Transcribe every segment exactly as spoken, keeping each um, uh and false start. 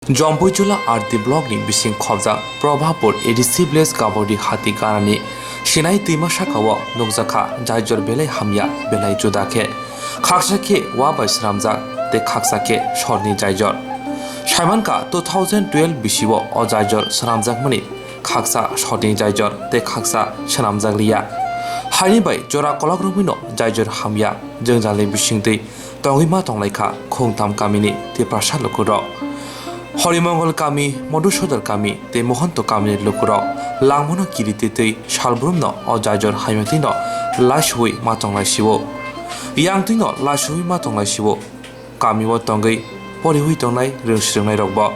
Jompuijula R D block ni bising khobjak Probhapur A D C village Gabodi Hati ganani Sinai twima saka o nukjakha jaijor belai hamya belai juda khe, khaksa khe wa bai swnamjak tei khaksa khe sorni jaijor. Saimankha two thousand twelve bisi o o jaijor swnamjakmani khaksa sorni jaijor tei khaksa swnamjak liya. Haini bai jora kolok romwino jaijor hamya jwngjalni bisingtwi tongwi ma tonglaikha khungtam kamini Tiprasa lukurok. Horimongol kami, Modhusodor kami tei Mohonto kamini lukurok langmano kiri twi twi salbrumno o jaijor hamyatwino laisuwi ma tonglaisio. Yangtwino laisuwi ma tonglaisio. Kamio tongwi poriwi tongnai rwng swrwngnairokbo.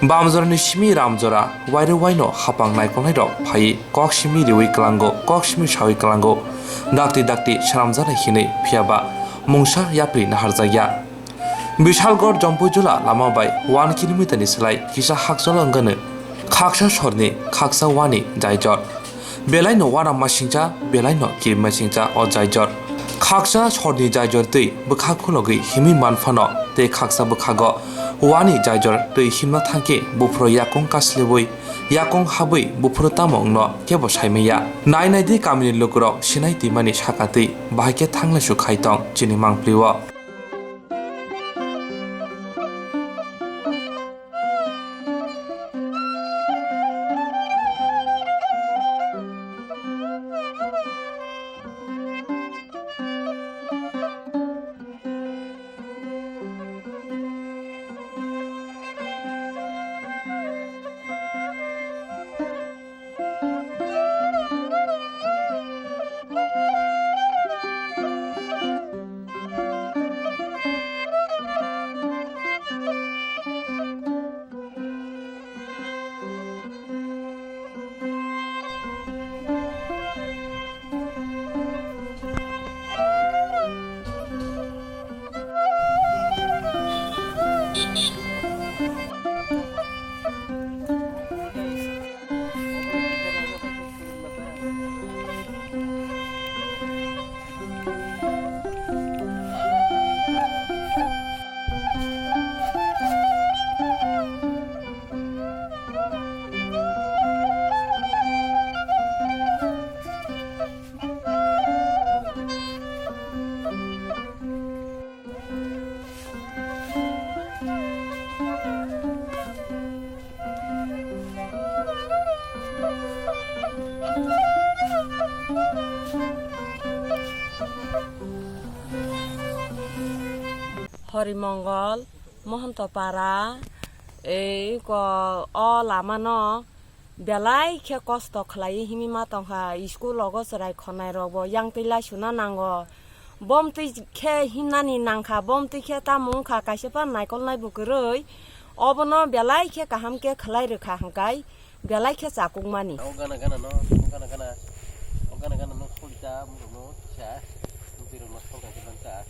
Bamjorani simi ramjora wairo waino hapang naikolnairok phaiwi kok simi riwi kwlango, kok simi sawi kwlango, dakti dakti swnamjaknai hinwi, phiyaba mungsa yapri naharjakya. Bishalgarh Jompuijula lama bai one kilometer ni slai kisa hakchalo wngano khaksa sorni khaksa wani jaijor. Belaino uanama singcha, belaino kirima singcha o jaijor. Khaksa sorni jaijor twi bwkha khulogwi himwi manphano tei khaksa bwkhago uani jaijor twi himna thangkhe buphuru yakung kasliwi, yakung habwi buphuru tamo wngno kebo saimanya. Nai nai di kamini lukurok Sinai twimani saka twi bahai khe thanglaisu khai tong chini mangpli o. Horimongol, Mohonto Para, ei ko, o lama no belai khe kosto khlaiwi himwi ma tongkha, school rogo chwrai khonai rokbo yang twi laisuna nango. Bom twi khe himnani nangkha, bom twi khe tamo wngkha, kaisa phano naikolnai bo kwrwi. Obono belai khe kaham khe khlai rwkha hwnkhe belai khe chakukmani. O gana gana no, o gana gana, o gana gana no khulcha, muruk no kisa, muruk no khulcha.